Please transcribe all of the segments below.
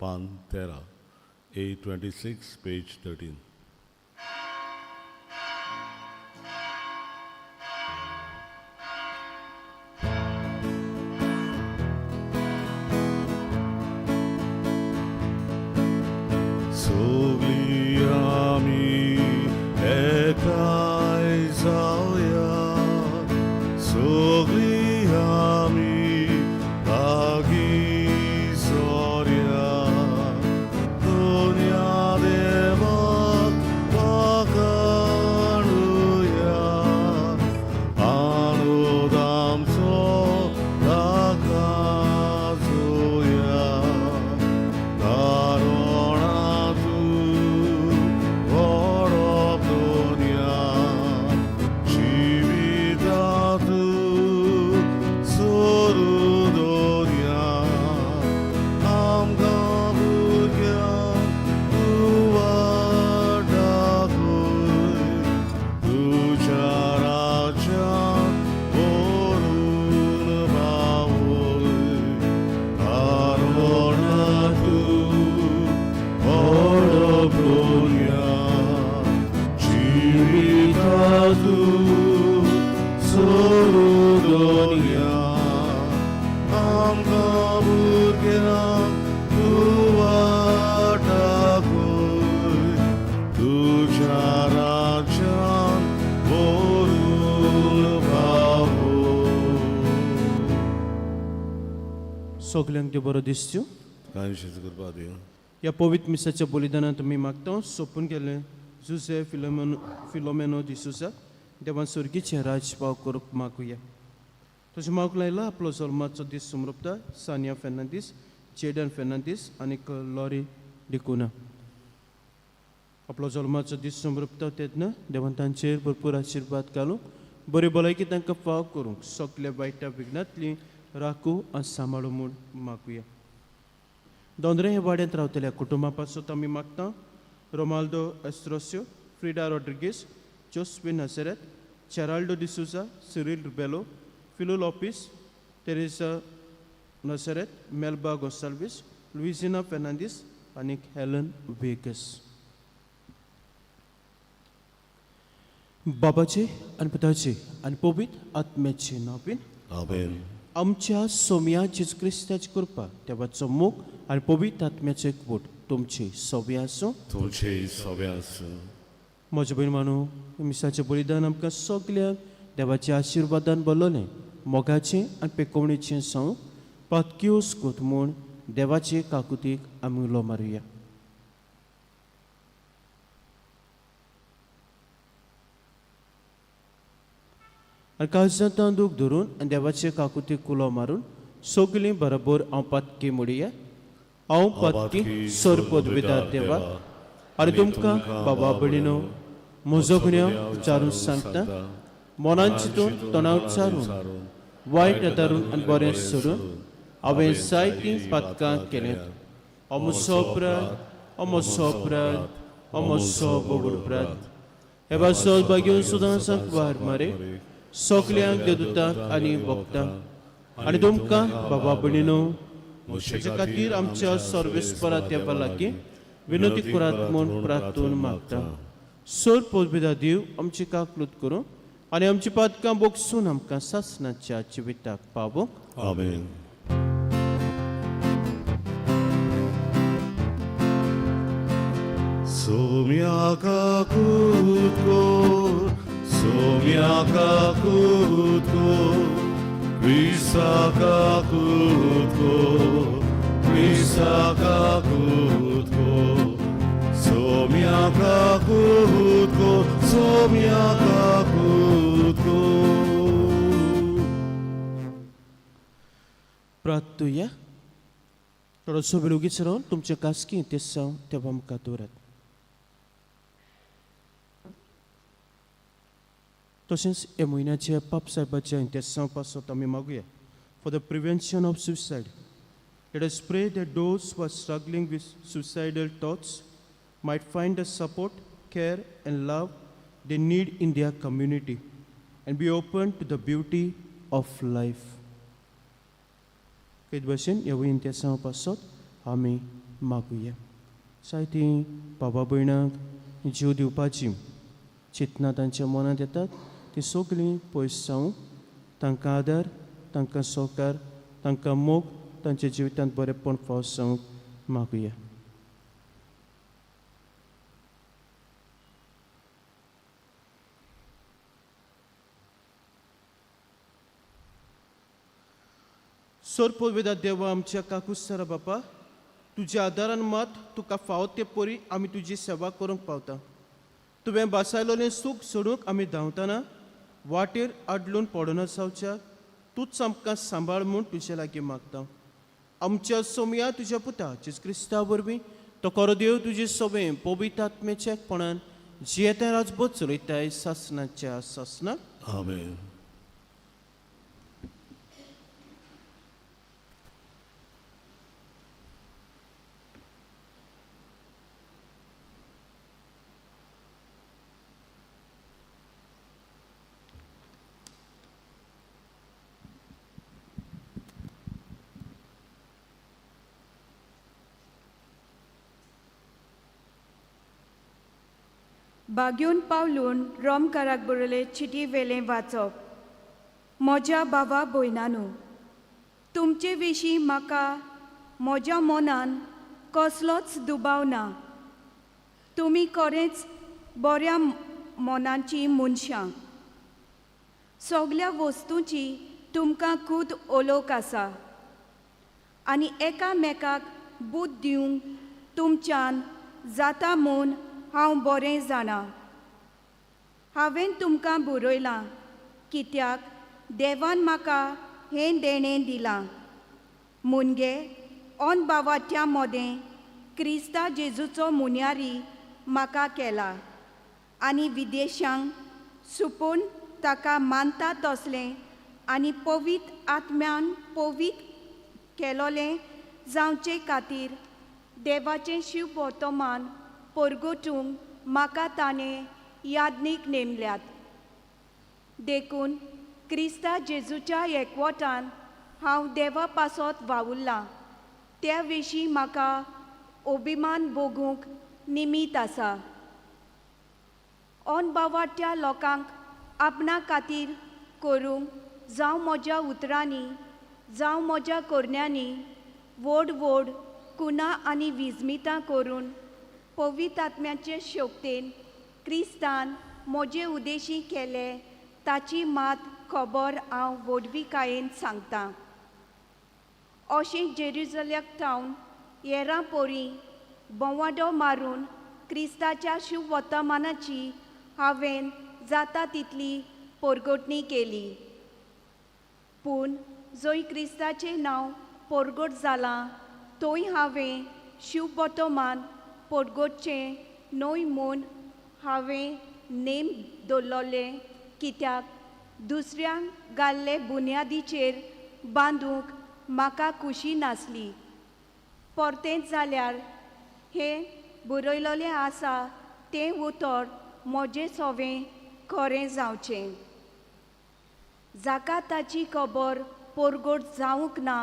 पान 13. A26, page 13. सगळीं आमी एकाय जावया, सगळीं आमी लागीं सोरया, दोनया देवाक वाखाणुया, आनंद आमचो ताका जोया. दारोणातू व्हडप दुनिया, जिवितातू सोरू दुनिया, आमकां भुरग्यांक तूं वाट दाखय, तुज्या राज्यांत व्हरून पावय. दारोणातू व्हडप दुनिया, जिवितातू सोरू दुनिया, आमकां भुरग्यांक तूं वाट दाखय, तुज्या राज्यांत व्हरून पावय. सगल्यांक त्यो बरो दिसच्यो. कांयशीच कृपा दिवं. ह्या पवित्र मिसाच्या बलिदानांत तुमी मागता सोंपून गेले जुजे फिलोमेनो फिलोमेनो दिसूजा देवान सर्गीचें राजपाव करूंक मागुया. तशें मागूंक लायला आपलो जल्माचो दीस समृपता सानिया फेर्नांदीस, जेडन फेर्नांदीस आनी लॉरी डिकुना. आपलो जल्माचो दीस समृपता तेन्ना देवान तांचेर भरपूर आशिर्वाद घालूंक, बरी भलायकी तांकां फाव करूंक, सगल्या वायटा विघ्नांतली राखू आनी सांबाळू म्हूण मागुया. दोंदरे हे वाड्यांत रावतल्या कुटुंबा पासत आमी मागता रोमाल्दो एस्ट्रोस्यो, फ्रिडा रॉड्रिगीस, जोस्विन नसेरेत, चेराल्डो डिसुजा, सिरील रुबेलो, फिलो लोपीस, तेरेसा नसेरेत, मेल्बा गोन्साल्वीस, लुइजिना फेर्नांदीस आनी हेलन वेगस. बाबाचे आनी पुताचे आनी पवित्र आत्म्याचे नांवान. आमेन. आमच्या सोम्या जेजू क्रिस्ताची कृपा, देवाचो मोग आनी पवित्र आत्म्याचो एकवट तुमचे सवे आसूं. तुमचे सगळे आसूं. म्हज्या भयण मानू, मिसाचें बलिदान आमकां सगल्यांक देवाच्या आशिर्वादान भरलें मोगाचें आनी पेकोवणेचें सांगूंक पातक्योस कोत म्हूण देवाचे काकुतीक आमी उलो मारुया. आनी काळजांत दूख धरून आनी देवाचे काकुतीक उलो मारून सगलीं बरोबर हांव पातकी मोडया. हांव पातकी सर पदवीदार देवा आनी तुमकां बाबा भयणीनो म्हजो गुन्यांव विचारून सांगता. मनान चिंतून, तोंडान उच्चारून, वायट आदारून आनी बरें सोडून हांवें जायतीं पातकां केल्यांत. अमसो अपराध, अमसो अपराध, अमसो बोगड अपराध. हे पासत भाग्योन सुद्दां सांकवार मारे, सगल्यांक देवदूतांक आनी भक्तांक आनी तुमकां बाबा भयणीनो म्हजे खातीर आमच्या सर्वेस्परा देवा लागीं विनंती करात म्हूण प्रार्थून मागता. सर पोरबिदा देव आमची काकलूत करूं आनी आमची पातकां बोगसून आमकां सासणाच्या जिविताक पावोवंक. आमेन. सोम्या काकूत कोर, सोम्या काकूत कोर, क्रिस्ता काकूत कोर, क्रिस्ता काकूत कोर, सोम्या काकूत कोर, सोम्या काकूत कोर. प्रार्थुया. थोडोसो वेळ ओगीच रावन तुमचे कास्की तेसांव देवा मुखार दवरात. तशेंच ह्या म्हयन्याचे पाप साहेबाच्या इंतेसांव पासत आमी मागुया. For the prevention of suicide, let us pray that those who are struggling with suicidal thoughts might find the support, care, and love they need in their community and be open to the beauty of life. तेच भशेन ह्या इंतेसांव पासत आमी मागुया. जायतीं बाबा भयणांक जीव दिवपाचीं चिंतनां तांच्या मनांत येतात तीं सगळीं पयस जावं. तांकां आदार, तांकां सहकार, तांकां मोग, तांच्या जिवितांत बरेपण फावस जावंक मागुया. सोरपोवेदा देवा आमच्या काकुस्तारा बापा, तुज्या आदारान मात तुका फावो ते परी आमी तुजी सेवा करूंक पावता. तुवें बासायलोलें सूख सोडूंक आमी धांवतना वाटेर आडलून पडना जावच्या तूंच आमकां सांबाळ म्हूण तुजे लागीं मागता. आमच्या सोमया तुज्या पुता जेजू क्रिस्ता वरवीं तो खरो देव तुजे सोबें पवित्र आत्म्याच्या एकपणान जियेता राजबोध चलयताय सासनाच्या सासनाक. आमेन. बागेवन पावलून रोमकाराक बरयले चिटी वेलें वाचप. म्हज्या बाबा भयणानू, तुमचे विशीं म्हाका म्हज्या मनान कसलोच दुबाव ना. तुमी खरेंच बऱ्या मनाचीं मनशां. सगल्या वस्तूंची तुमकां खूद ओलोक आसा आनी एकामेकाक बूद दिवंक तुमच्यान जाता म्हूण हांव बरें जाणा. हांवें तुमकां बरयलां कित्याक देवान म्हाका हें देणें दिलां मुनगे ऑन बावाट्या मदें क्रिस्ता जेजूचो मुन्यारी म्हाका केला आनी विदेशांक सुपून ताका मानता तसलें आनी पवित्र आत्म्यान पवित्र केलोलें जावचे खातीर देवाचें शिव वर्तमान परगटूंक म्हाका ताणें यादनीक नेमल्यात. देखून क्रिस्ता जेजूच्या एकवटान हांव देवा पासत वावुरलां त्या विशीं म्हाका अभिमान भोगूंक निमीत आसा. अनबावाट्या लोकांक आपणा खातीर करूंक जावं म्हज्या उतरांनी जावं म्हज्या करण्यांनी व्हड व्हड कुना आनी विजमितां करून पवित्र आत्म्याचे शक्तेन क्रिस्तान म्हजे उद्देशी केले ताची मात खबर हांव व्हडविकायेन सांगतां. अशें जेरुजल्याक थावन येरां पोरी बोवाडो मारून क्रिस्ताच्या शुभवर्तमानाची हांवें जाता तितली परगटणी केली. पूण जंय क्रिस्ताचें नांव परगट जालां थंय हांवें शुभवर्तमान परगटचें न्हय म्हूण हांवें नेम दवरलें कित्याक दुसऱ्यांक घाल्ले बुन्यादीचेर बांदूंक म्हाका खुशी नासली. परतेंच जाल्यार हें बरयलेलें आसा तें उतर म्हजें सवें खरें जावचें. जाका ताची खबर परगट जावंक ना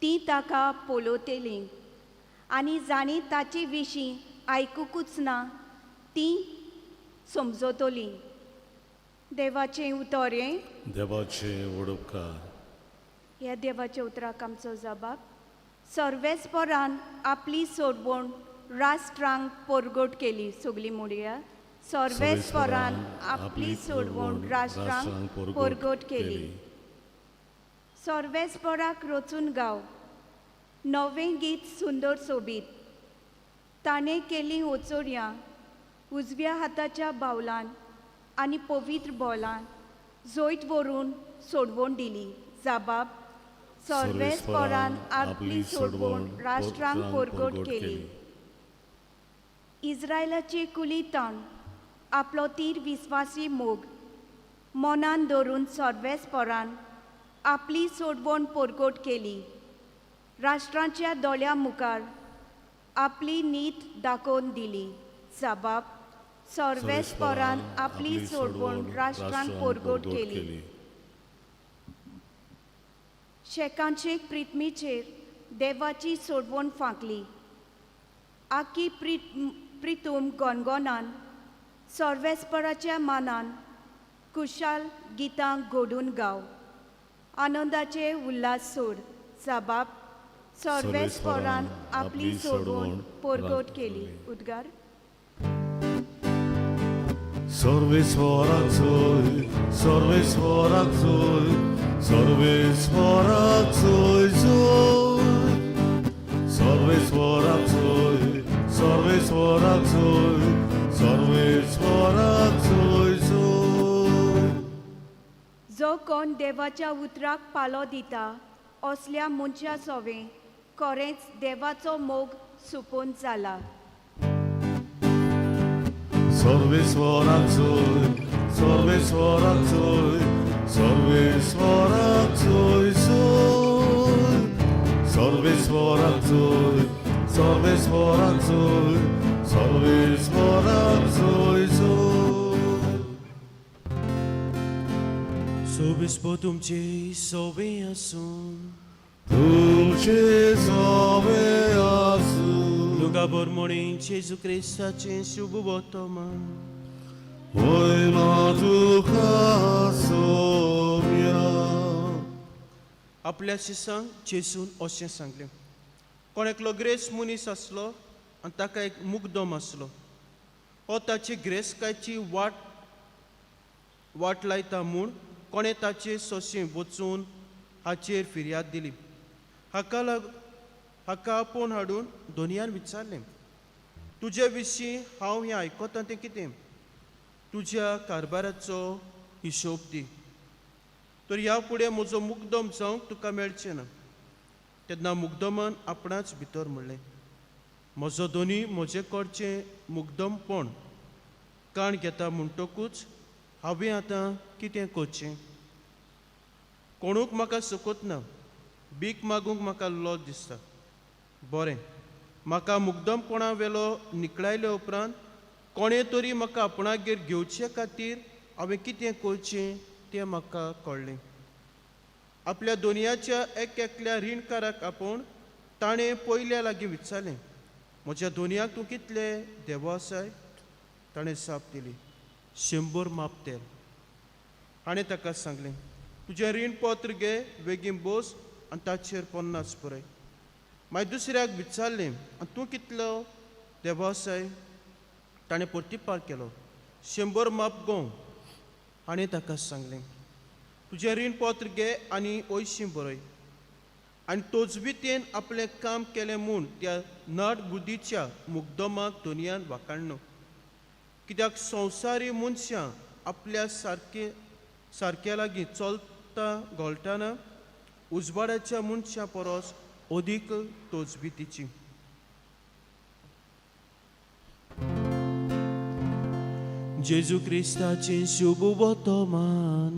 ती ताका पळोवतली आनी जांणी ताचे विशीं आयकुकूच ना ती समजतली. देवाचें उतर हें. देवाचें उडपकार. ह्या देवाच्या उतराक आमचो जबाब. सर्वेस्परान आपली सोडवण राष्ट्रांक परगट केली. सगळीं म्हणया, सर्वेस्परान आपली सोडवण राष्ट्रांक परगट केली. सर्वेस्पराक रचून गाव नवें गीत सुंदर सोबीत. ताणें केली ओचोरयां उजव्या हाताच्या बावलान आनी पवित्र बोलान जैत व्हरून सोडवण दिली. जबाब, सर्वेस्परान आपली सोडवण राष्ट्रांक परगट केली. इस्रायलाचे कुलितान आपलो तीर विस्वासी मोग मनान धरून सर्वेस्परान आपली सोडवण परगट केली. राष्ट्रांच्या दोळ्या मुखार आपली नीत दाखोवन दिली. जबाब, सर्वेस्परान आपली सोडवण राष्ट्रांक परगट केली. शेकांचेक प्रिथमीचेर देवाची सोडवण फांकली. आकी प्रितूम गणगोनान सर्वेस्पराच्या मानान कुशाल गितां घडून गाव. आनंदाचे उल्हास सोड साबाब सर्वेस्परान आपली सोडवण परगट केली. उद्गार. सर्वेस्वराक जोय, सर्वेस्वराक जोय, सर्वेस्वराक जोय जोय. सर्वेस्वराक जोय, सर्वेस्वराक जोय, सर्वेस्वराक जोय जोय. जो कोण देवाच्या उतराक पालो दिता असल्या मनशा सोवें खरेंच देवाचो मोग सुपून जाला. सर्वेस्वराक जोय, सर्वेस्वराक जोय, सर्वेस्वराक जोय जोय. सर्वेस्वराक जोय, सर्वेस्वराक जोय, सर्वेस्वराक जोय जोय. सोबेस्पो तुमचे सोबे आसूं. तुमचे सोबे आसूं. लुका बोरमोणी जेजू क्रिस्ताचें शुभ वर्तमान. वयमा तुका सोम्या. आपल्या शिसांक जेजून अशें सांगलें, कोण एकलो ग्रेस मनीस आसलो आनी ताका एक मुग्दम आसलो. हो ताची ग्रेसकायची वाट वाट लायता म्हूण कोणें ताचे सोंशे वचून हाचेर फिर्याद दिली. हाका आपोवन हाडून दोनयान विचारलें, तुजे विशीं हांव हें आयकतां तें कितें? तुज्या कारभाराचो हिशोब दी, तर ह्या फुडें म्हजो मुग्दम जावंक तुका मेळचें ना. तेन्ना मुग्दमान आपणाच भितर म्हणलें, म्हजो दोनी म्हजे कडचें मुग्दमपण काण घेता म्हणटकूच हांवें आतां कितें करचें? कोणूक म्हाका सकत ना, भीक मागूंक म्हाका लज दिसता. बरें, म्हाका मुग्दमपणा वेलो निकळायले उपरांत कोणें तरी म्हाका आपणागेर घेवचे खातीर हांवें कितें करचें तें म्हाका कळ्ळें. आपल्या दोनयाच्या एक एकल्या रिणकाराक आपोवन ताणें पयल्या लागीं विचारलें, म्हज्या दोनयाक तूं कितले देवो आसाय? ताणें जाप दिली, 100 माप तेल. हाणें ताका सांगलें, तुजें रीणपत्र घे, बेगीन बस आनी ताचेर 50 बरय. मागीर दुसऱ्याक विचारलें, आनी तूं कितलो देवो आसाय? ताणें प्रतिपार केलो, 100 माप गंव. हाणें ताका सांगलें, तुजें रीणपत्र घे आनी 80 बरय. आनी तोजवितेन आपलें काम केलें म्हूण त्या नट बुद्धीच्या मुग्दमाक दोनयान वाकाणलो. कित्याक संवसारी मनशां आपल्या सारके सारक्या लागीं चलता घोळटाना उजवाडाच्या मनशां परस अदीक तोजवितीची. जेजू क्रिस्ताचें शुभ वर्तमान.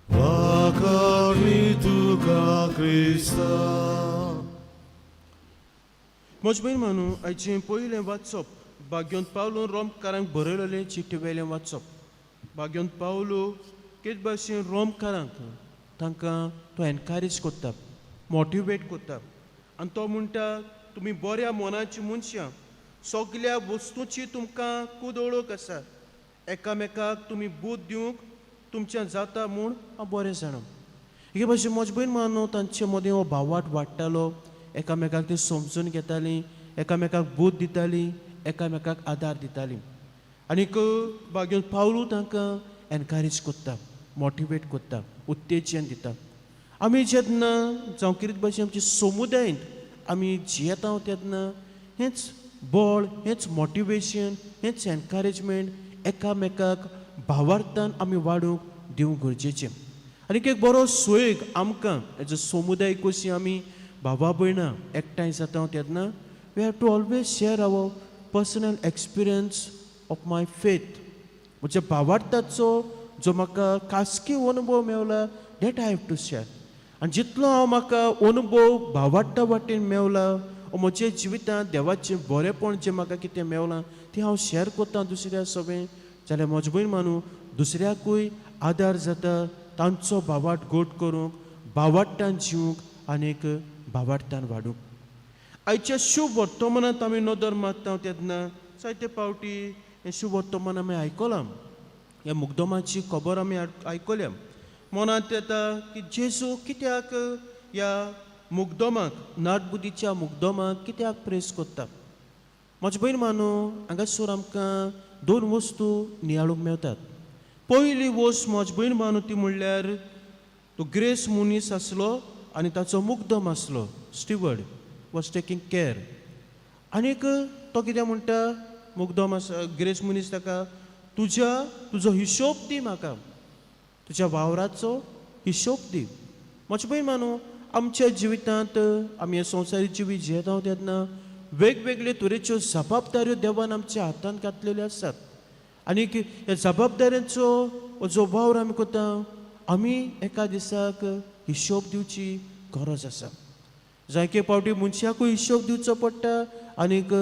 वाखाणी तुका क्रिस्ता. म्हज भयण मानू, आयचें पयलें वाचप भाग्योंत पावलून रोमकारांक बरयलेलें चिट्टे वेलें वाचप. भाग्योंत पावलू कितें भाशेन रोमकारांक तांकां तो एनकरेज करता, मोटिवेट करता आनी तो म्हणटा, तुमी बऱ्या मनाची मनशां, सगल्या वस्तूची तुमकां कुदोळोक आसा, एकामेकाक तुमी बूद दिवंक तुमचें जाता म्हूण हांव बरें जाणा. हे भाशेन म्हज भयण मानू तांचे मदीं हो भावाट वाडटालो, एकामेकाक ती समजून घेतालीं, एकामेकाक बूद दितालीं, एकामेकाक आदार दितालीं. आनीक भाग्योन पावलू तांकां एनकरेज करता, मोटिवेट करता, उत्तेजन दिता. आमी जेन्ना जावं कितें भाशेन आमच्या समुदायेंत आमी जियेता तेन्ना हेंच बळ, हेंच मोटिवेशन, हेंच एनकरेजमेंट एकामेकाक भावार्थान आमी वाडूंक दिवंक गरजेचें. आनीक एक बरो सोयग आमकां एज अ समुदाय कशी आमी भावा भयणां एकठांय जाता तेन्ना we have to always share our personal experience of my faith. म्हज्या भावार्थाचो जो म्हाका खासगी अनुभव Mewla that I have to share. आनी जितलो हांव म्हाका अनुभव भावार्था वाटेन मेवला म्हज्या जिवितांत देवाचें बरेंपण जें म्हाका कितें मेवलां तें हांव शेअर करता दुसऱ्या सोबें, जाल्यार म्हजे भयण मानू दुसऱ्याकूय आदार जाता तांचो भावार्थ गोट करूंक, भावार्थान जिवूंक आनीक भावार्थान वाडूंक. आयच्या शुभ वर्तमानांत आमी नदर मारता तेन्ना जायते फावटी हें शुभ वर्तमान आमी आयकलां, ह्या मुग्दमाची खबर आमी आयकल्या. मनांत येता की जेजू कित्याक ह्या मुग्दमाक, नाटबुदीच्या मुग्दमाक कित्याक प्रेस करता? म्हजे भयण मानू, हांगासर आमकां दोन वस्तू नियाळूंक मेळटात. पयली वस्त म्हजे भयण मानू ती म्हणल्यार तो ग्रेस मनीस आसलो आनी ताचो मुग्दम आसलो, स्टिवर्ड वॉज टेकींग केर. आनीक तो कितें म्हणटा, मुग्दम आसा ग्रेस मनीस ताका तुजो हिशोब दी म्हाका, तुज्या वावराचो हिशोब दी. म्हजे भयण मानू, आमच्या जिवितांत आमी हे संवसारीक जिवीत जियेता तेन्ना वेगवेगळे तरेच्यो जबाबदाऱ्यो देवान आमच्या हातांत घातलेल्यो आसात. आनीक ह्या जबाबदाऱ्यांचो जो वावर आमी करता, आमी एका दिसाक हिशोब दिवची गरज आसा. जायते फावटी मनशाकूय हिशोब दिवचो पडटा आनीक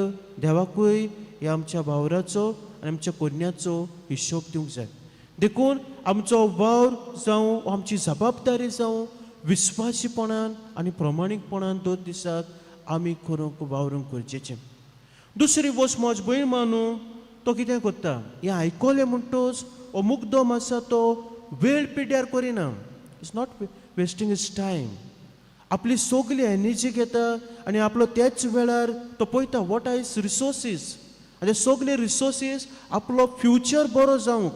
देवाकूय ह्या आमच्या वावराचो आनी आमच्या कोन्याचो हिशोब दिवंक जाय. देखून आमचो वावर जावं, आमची जबाबदारी जावं, विस्वासीपणान आनी प्रमाणीकपणान दर दिसाक आमी करूंक वावरूंक गरजेचें. दुसरी वस्त म्हज भयण मानू, तो कितें करता, हें आयकलें म्हणटच हो मुग्दम आसा तो वेळ पिड्ड्यार करिना. It's not wasting his time. आपली सगली एनर्जी घेता आनी आपलो त्याच वेळार तो पळयता what are his resources, आनी सगले रिसोर्सीस आपलो फ्युचर बरो जावंक,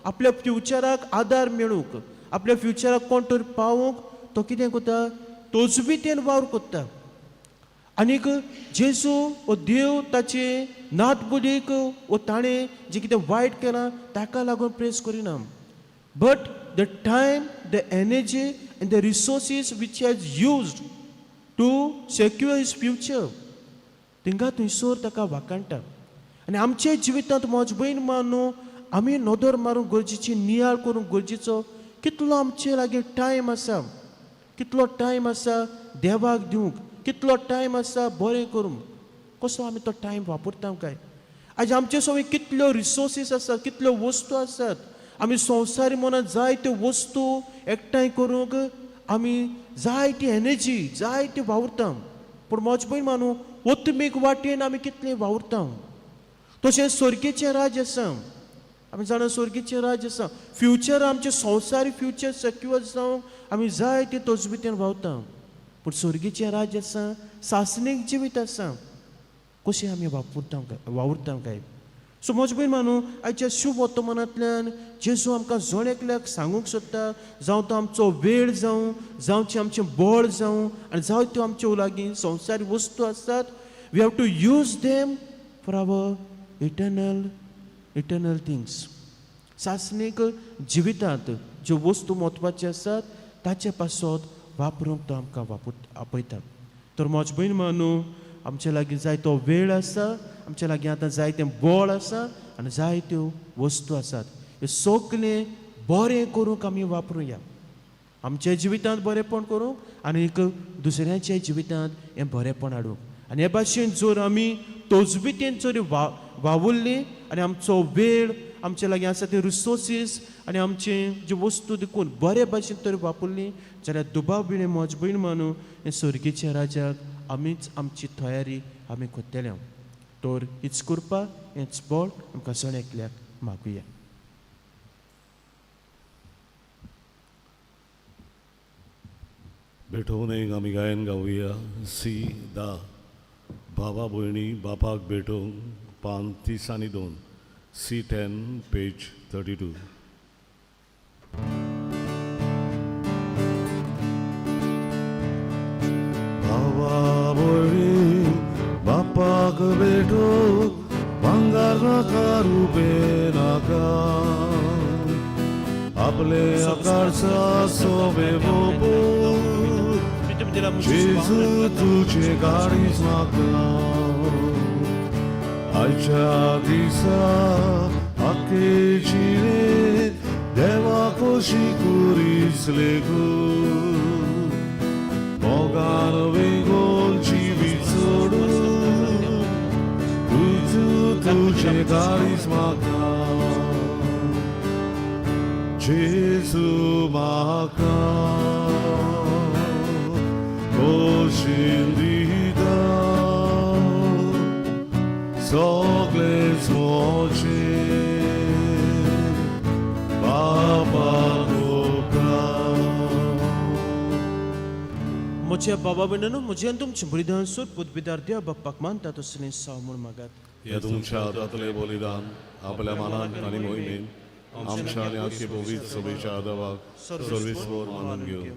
आपल्या फ्युचराक आदार मेळूंक, आपल्या फ्युचराक कोण तरी पावोवंक तो कितें करता, तोजबीतेन वावर करता. आनीक जेजू हो देव ताचे नातबुदीक वो ताणें जें कितें वायट केलां ताका लागून प्रेस करिना, but the time, the energy and the resources which has used to secure his future, थिंगा थंयसर ताका वाखाणटा. आनी आमच्या जिवितांत म्हज भयण मानू, आमी नदर मारूंक गरजेची, नियाळ करूंक गरजेचो, कितलो आमचे लागीं टायम आसा, कितलो टायम आसा देवाक दिवंक, कितलो टायम आसा बरें करूंक, कसो आमी तो टायम वापरता काय? आयज आमचे सगळे कितल्यो रिसोर्सीस आसात, कितल्यो वस्तू आसात, आमी संवसारी मनात जायत्यो वस्तू एकठांय करूंक आमी जायती एनर्जी जायती वावुरता. पूण म्हज भयण मानू, ओतमीक वाटेन आमी कितलें वावुरता? तशें स्वर्गीचें राज्य आसा, आमी जाणा स्वर्गीचें राज्य आसा, फ्युचर आमचें संवसारी फ्युचर सेक्युअर जावंक आमी जायते तजबीतेन वावता. पूण स्वर्गीचें राज्य आसा, सासणीक जिवीत आसा, कशें आमी वापरता काय, वावुरता काय? सो म्हज भयण मानू, आयच्या शुभ वर्तमानांतल्यान जेजू आमकां जण एकल्याक सांगूंक सोदता, जावं तो आमचो वेळ जावं, जावचें आमचें बळ जावं, आनी जावं त्यो आमचे लागीं संवसारी वस्तू आसात, we have to use them for our eternal things. सासणीक जिवितांत ज्यो वस्तू म्हत्वाच्यो आसात ताचे पासत वापरूंक तो आमकां वापर आपयता. तर म्हज भयण मानू, आमचे लागीं जायतो वेळ आसा, आमचे लागीं आतां जायतें बळ आसा आनी जायत्यो वस्तू आसात, ह्यो सगळें बरें करूंक आमी वापरुया, आमच्या जिवितांत बरेंपण करूंक आनी एक दुसऱ्याच्या जिवितांत हें बरेंपण हाडूंक. आनी हे भाशेन जर आमी तजबीतेन जर वावुरलीं आनी आमचो वेळ, आमचे लागीं आसा ते रिसोर्सीस आनी आमचे जे वस्तू देखून बरे भाशेन तर वापरली जाल्यार दुबाव बिणे म्हज भयण मानू, हे स्वर्गीच्या राजाक आमीच आमची तयारी आमी करतले. तर हीच कृपा, हेंच बळ आमकां जण एकल्याक मागुया. भेटोवणेक आमी गायन गावया सी दा, भावा भयणी बापाक भेटोवंक, पान 30 आनी 2, सी 10 पेज 32. भावा भयणी बापाक भेटोवंक, भांगर नाका रुपे नाका, आपले आकारचा सोबे बोबो, जेजू तुझे गाडीच म्हाका. आयच्या दिसा आख्खे जिणेंत देवा कशी कुरीस लेगू, मोगान वेगोन जिवीत सोडून, तुझू तुझे गाडीच म्हाका, जेजू म्हाका कोशीन दिता. सगळेच म्हजे बाबा उपकार. म्हज्या बाबा भयणांनो म्हजें आनी तुमचें बलिदान सोद पुतबिदार देव बाप्पाक मानता तसलें साव म्हूण मागात. हे तुमच्या हातांतलें बलिदान आपल्या मनान आनी मोहिमेन आमच्या आनी आखी पवित्र सभेच्या आदावाक सर्वेस्वर मानून घेवं.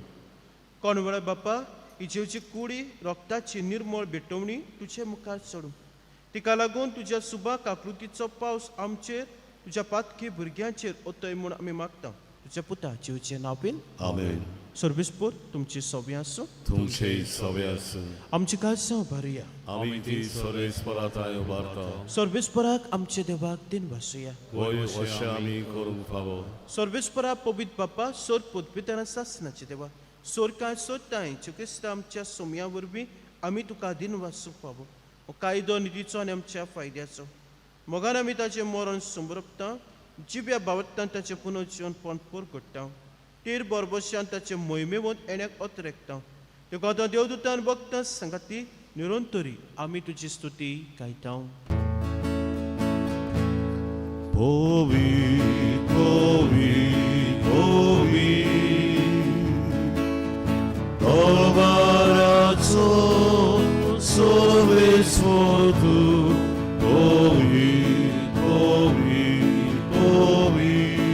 कोण वेळा बाप्पा ही जेवची कुडी रोगताची निर्मळ भेटवणी तुजे मुखार चडूं, तिका लागून तुज्या सुबाक आकृतीचो पावस आमचेर तुज्या पातकी भुरग्यांचेर ओतय म्हूण आमी मागता तुज्या पुता जेवचें नांव बीन. आमेन. सर्विसपूर तुमची सोबी आसूं. तुमचे सवे आसूं. आमची काळजां उबारुया. आमी ती सर्वेस्परा थांय उबारता. सर्वेस्पराक आमच्या देवाक दिन वासुया. वय अशें आमी करूंक फावो. सर्वेस्परा पवित्र बाप्पा सोर पुतपितना सासनाचे देवा सोर कांय सोदताय क्रिस्त आमच्या सोमया वरवीं आमी तुका दिन वासूंक फावो. हो कायदो निधीचो आनी आमच्या फायद्याचो मोगान आमी ताचें मरण समरपता जिव्या बावत्तान ताचें पुनर्जीवनपण परगट्टा तेर बरबशान ताचें मोहिमेवंत येण्याक अतरेकता तुका आतां देवदूतान बघता सांगाती निरंतरी आमी तुजी स्तुती गायता. पवित्र पवित्र पवित्र दरबाराचो सर्वेस्वर तूं पवित्र पवित्र पवित्र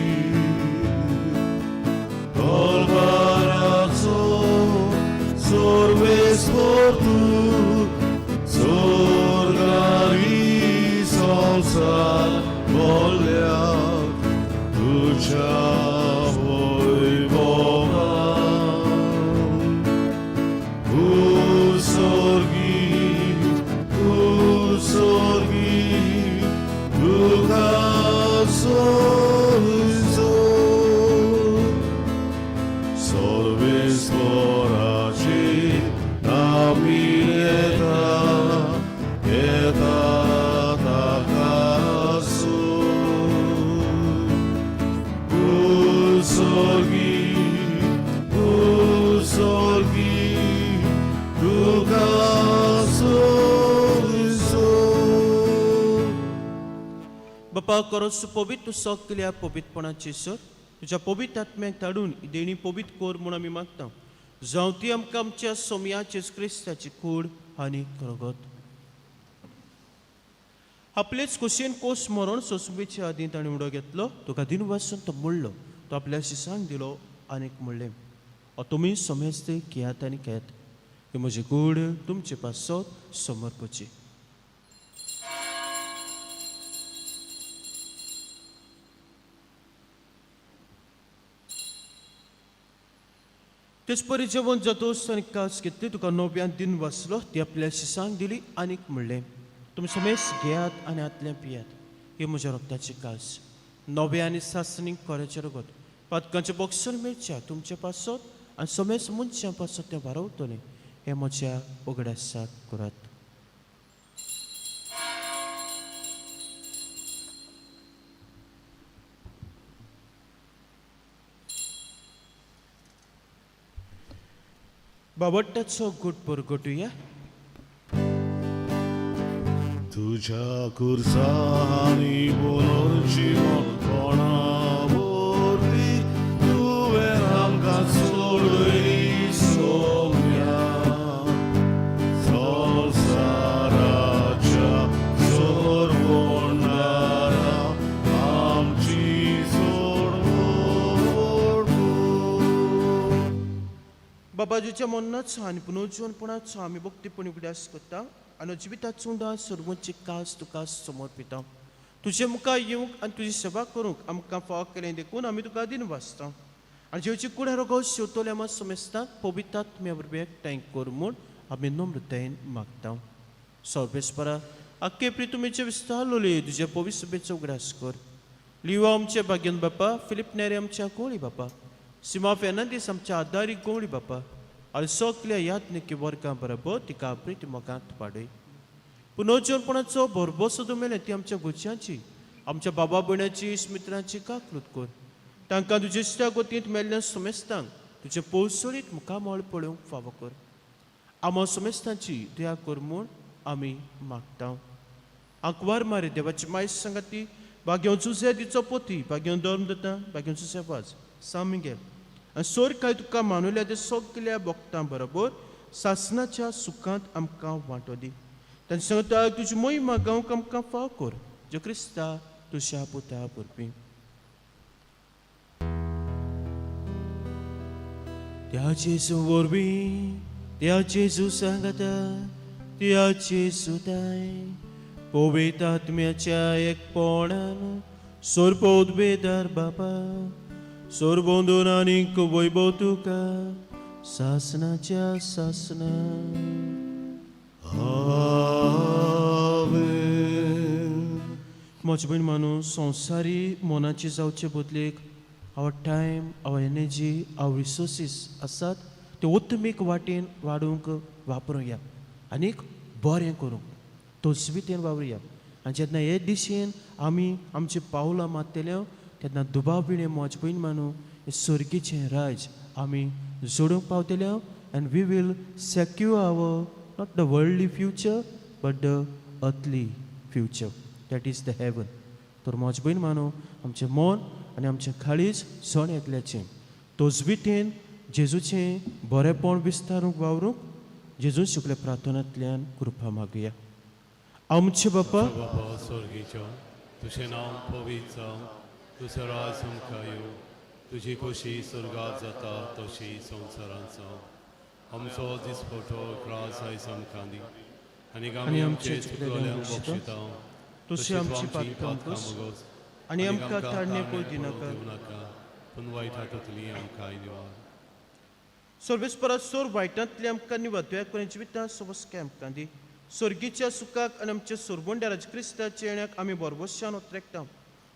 दरबाराचो सर्वेस्वर तूं स्वर्गारी संवसार भरल्या तुज्या वैभवान. उत्सर्गी उत्सर्गी तुका सोयचो सर्वेस्वराची नाविलेता येता ताका उत्सर्गी उत्सर्गी तुका सोयचो. बापा करोस पवित्र सगल्या पवित्रपणाची सर तुज्या पवित्र आत्म्याक धाडून ही देणी पवित्र कर म्हूण आमी मागता जावं ती आमकां आमच्या सोमया जेजू क्रिस्ताची कूड आनी रगत. आपलेच खोशयेन कोस मरण सोंसुपेचे आदीं ताणें उडो घेतलो तुका दिन वासून तो मोडलो तो आपल्या शिसांक दिलो आनीक म्हणलें ओ तुमी समेस्त घेयात आनी घेयात ही म्हजी कूड तुमचे पासत समर्पची. तेच परी जेवण जातोस आनी कास घेतली तुका नव्यान दिन वाचलो ती आपल्या शिसांक दिली आनीक म्हणलें तुमी समेस घेयात आनी हातलें पियात ही म्हज्या रक्ताची कास नव्या आनी सासणीक कोऱ्याचें रगत पातकांचें बॉक्सर मेळच्या तुमचे पासत आनी समेस मनशां पासत तें वारवतलें हें म्हज्या उगडासाक करात. बाबट्टाचो गुट परगटुया. तुझ्या कुर्सानी पुनर्जीवनपणा वरवीं तुवें आमकां सोडयली सोम्या संवसाराच्या सोडवणारा आमची सोडवण कर. बाबाजीच्या मरणाचो आनी पुनर्जीवनपणाचो आमी भक्तीपणी उगडास करता आनी जिविताचो उंडा सर्वांची कास तुका समर्पिता. तुजे मुखार येवंक आनी तुजी सेवा करूंक आमकां फावो केलें देखून आमी तुका दिन वाचता आनी जेवची कुड्या रोगो शेवतले आमा समेस्तांक पवित्र आत्म्या वरवीं एकठांय कर म्हूण आमी नम्रतायेन मागता. सर्वेस्परा आख्खे प्रितुमेचे विस्तारलोले तुजे पवित्र सभेचो उगडास कर. लिवा आमचे भाग्यन बापा फिलीप नेरे आमच्या कोळी बापा सीमा फेर्नांदीस आमच्या आदारी गवळी बापा आनी सगल्या याज्ञिकी वर्गां बरोबर तिका प्रिती मोगांत वाडय. पुनर्जीवनपणाचो भरभोसो मेले ती आमच्या गुज्यांची आमच्या बाबा भयणाची मित्रांची काकलूत कर. तांकां तुजे इश्टा गोतींत मेल्ल्या समेस्तांक तुजें पोवसळीत मुखामळ पळोवंक फावो कर. आमा समेस्तांची दया कर म्हूण आमी मागता. आंकवार मारी देवाची माय सांगाती, भाग्यों जुझे दिचो पोती, भाग्यों धर्म दिता, भाग्यों जुझे वाज सान मिगेल आनी सोर काय तुका मानुल्या ते सगल्या भक्तां बरोबर सासनाच्या सुखांत आमकां वांटो दी. तांचे सांगता तुजी मोहिमा गावंक आमकां फाव कर, जो क्रिस्ता तुज्या पुता वरवीं. त्या जेजू वरवीं, त्या जेजू सांगता, त्या जेजू ताय पवित्र आत्म्याच्या एकपणान सोरपोत बेदार बापा, सोरबोंदून आनीक वैभव तुका सासनाच्या सासना. आमेन. म्हजे भयण मानू, संवसारी मनाची जावचे बदलेक our time, our energy, our resources आसात ते उत्तमीक वाटेन वाडोवंक वापरुया आनीक बरें करूंक तस्वितेन वावरुया. आनी जेन्ना हे दिशेन आमी आमची पावलां मारतले तेन्ना दुबाव विणें म्हजे भयण मानू हें सर्गीचें राज आमी जोडूंक पावतले and we will secure our not the worldly future but the earthly future, that is the heaven. तर म्हजे भयण मानू, आमचें मन आनी आमचें काळीज सण एकल्याचें तोजवितेन जेजूचें बरेंपण विस्तारूंक वावरूंक जेजून शुक्ल्या प्रार्थनांतल्यान कृपा मागया. आमचे बापा बापा स्वर्गीचो, तुजें नांव पवित्र जावं, तुजो राज आमकां येवं, तुजी खोशी स्वर्गात जाता तशी संवसारांत जावं. आमचो दिसपटो ग्रास आयज आमकां दी आनी आमी आमचे चुकलोल्यांक बक्षिता तशी आमची पातकां मोगोस आनी आमकां ताडणे पळय दिनाका, दिवनाका, पूण वायट हातूंतली आमकां निवार. सर्वेस्परा सोर वायटांतली आमकां निवार, तुवें करून जिवितां सोबसकाय आमकां दी. स्वर्गीच्या सुखाक आनी आमच्या सोरबोंड्या राज क्रिस्ताच्या येण्याक आमी बरबशान उतरेकता.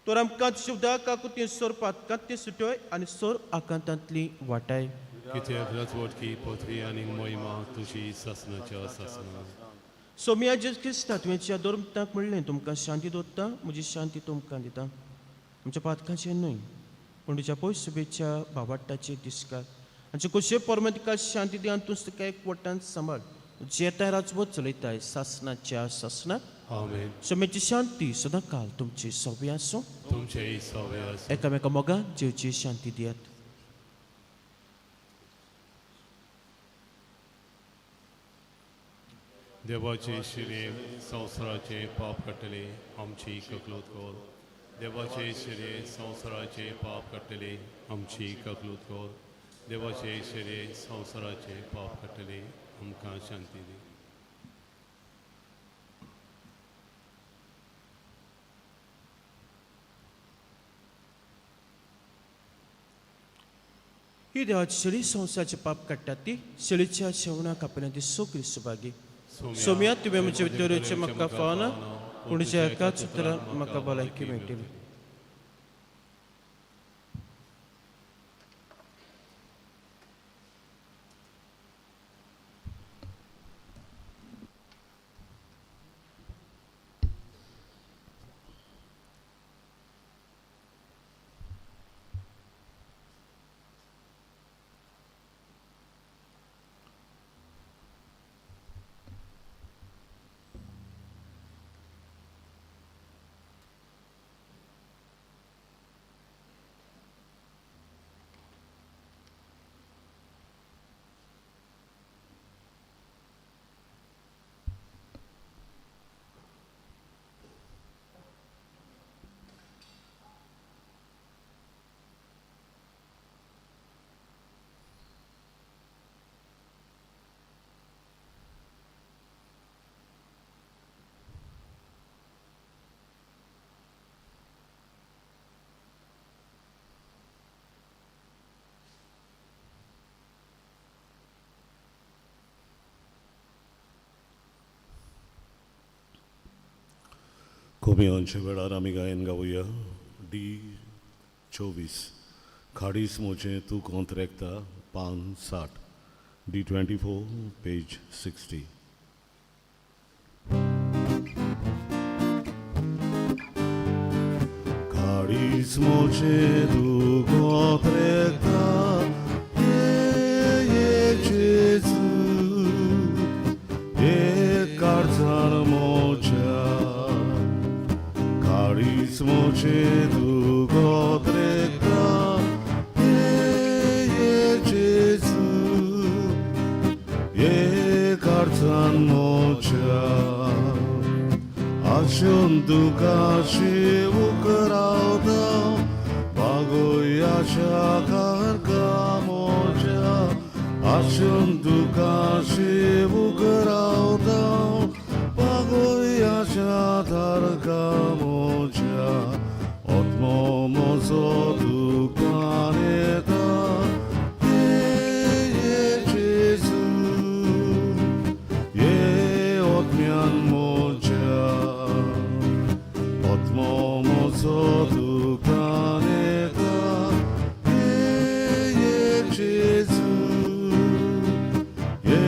तर आमकां तुज्या काकुतीन सोर पातकांतली सुटोय आनी सोर आकांतांतली वाटाय. कित्याक रजवटकी पृथ्वी आनी महिमा तुजी सासनाच्या सासना. सोमिया जेजू क्रिस्ता, तुवें धर्मताक म्हणलें, तुमकां शांती दवरता, म्हजी शांती तुमकां दिता. आमच्या पातकांचेर न्हय पूण तुज्या पयस शुभेच्छा बाबाट्टाचे दिसकार आमचे कुशे परमेतिका शांती दी आनी तूं तुका एक वट्टान सांबाळ, जेताय राजवत चलयताय सासनाच्या सासनाक. आमेन. सोम्याची शांती सदां काल तुमची सव्य आसूं. तुमचेय सवे आसूं. एकामेका मोगान जेवची शांती दियात. देवाचे शिरे संवसाराचे पाप काडटले, आमची ककलूत कर. देवाचे शिरे संवसाराचे पाप काडटले, आमची ककलूत कर. देवाचे शिरे संवसाराचे पाप काडटले, आमकां शांती दी. ही देवाची शेळी संवसाराचे पाप काडटात ती शेळीच्या शेवणाक आपल्या ती सगळी सुभागी. सोम्या, तुवें म्हजे भितर म्हाका फावना, पूण तुज्या एकाच उतरान म्हाका भलायकी मेळटली. कोमियांच्या वेळार आमी गायन गावया डी 24, खाडीस मोचें तूं कोंत्रेकता, पान 60, डी 24 पेज 60. खाडीस मोचें तूं कोंत्रेकता, ये जेजू, ये काळजान मोच्या. आशे तुका त्रेकता ये ये जेजू ये काळजान मोच्या आशून तुका शिवूक रावता बागोय आशा कारका मोच्या आशून तुका शिवूक रावता बागोय आशा तारका मोच्या आत्मो म्हजो तुका येता ये ये जेजू ये आत्म्यान म्हज्या आत्मो म्हजो तुका येता ये ये जेजू ये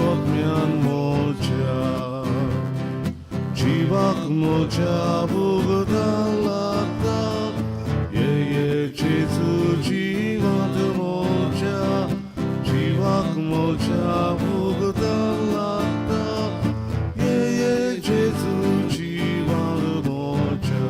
आत्म्यान म्हज्या जिवाक म्हज्या भुगतां लागता ये ये जेजू जिवांत म्हज्या जिवाक म्हज्या भुगतां लागता ये ये जेजू जिवांत म्हज्या.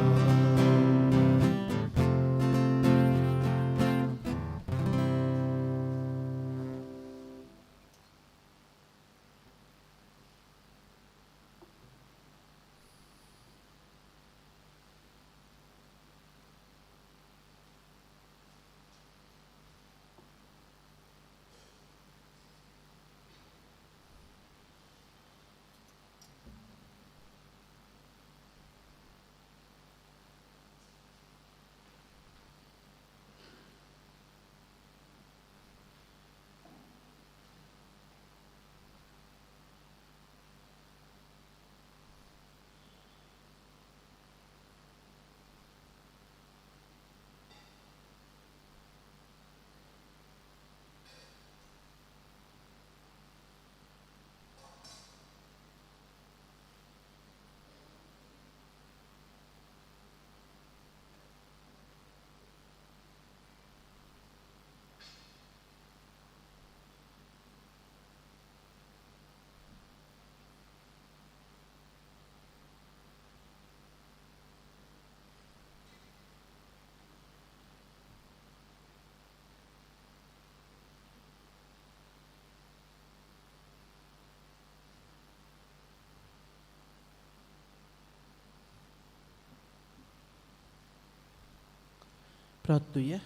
प्रार्थुया.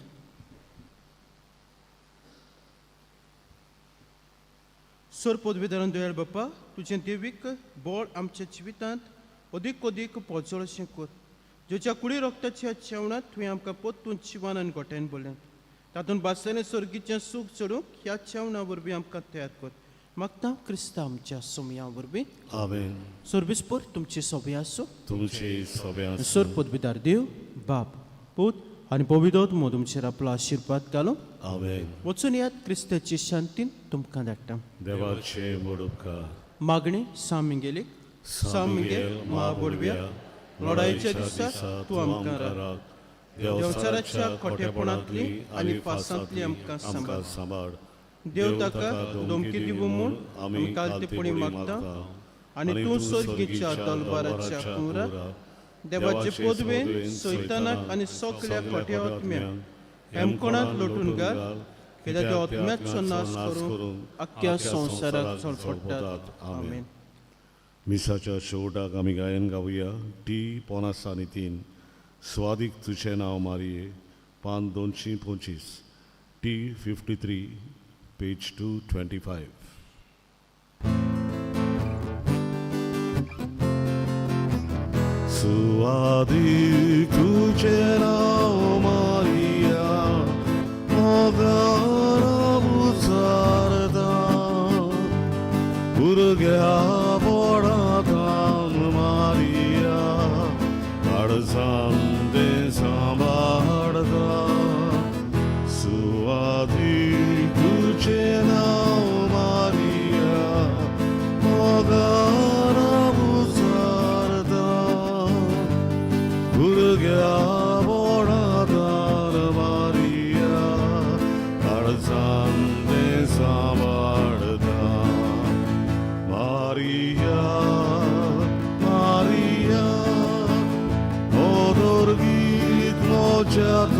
सर पदवीधरण दयाळ बाप्पा, तुजें देवीक बळ आमच्या जिवितांत अदीक अदीक पोजोळशें कर. जेच्या कुडी रक्ताच्या जेवणांत तुवें आमकां परतून जिवान आनी गोट्यान बोल्लें, तातूंत भासलेलें सर्गीचें सूख चडूंक ह्या जेवणा वरवीं आमकां तयार कर. मागता क्रिस्तांव आमच्या सोमया वरवीं. आमेन. सर्विसपूर तुमची सोबी आसूं. तुमचे सोबे. सर पदवीदार देव बाप पूत आनी पवित्र तुमचेर आपलो आशिर्वाद घालूं. आमेन. वचून यात, क्रिस्ताची शांतीन तुमकां धाडटा. देवाचे मोडुपकार. मागणी सा मिंगेलीक. सा मिंगेल महाबोडव्या, लढाईच्या दिसा तूं आमकां राख. देवचाराच्या खोटेपणांतली आनी फासांतली आमकां सांबाळ. सांबाळ. देव ताका धमकी दिवं म्हूण आमी कालतेपणी मागता आनी तूं सर्गीच्या दलबाराच्या कुंवराक देवाचे पदवेन सैतानाक आनी सगल्या खोट्या आत्म्याक हेमकोणांत लोटून घाल, कित्याक त्या आत्म्याचो नाश करून आख्ख्या संवसाराक चळपडटात. आमेन. मिसाच्या शेवटाक आमी गायन गावया टी 2.75 स्वादीक तुजें नांव मारये, पान 225, टी 53, पेज 225. सुवादीक तुजें नांव मारिया, मोगान उचारता, भुरग्या पोटांत मारिया, काळजान तें सांबाळता. सुवादीक तुजें नांव मारिया, मोगान उचारता, भुरग्या पोटांत आमच्या.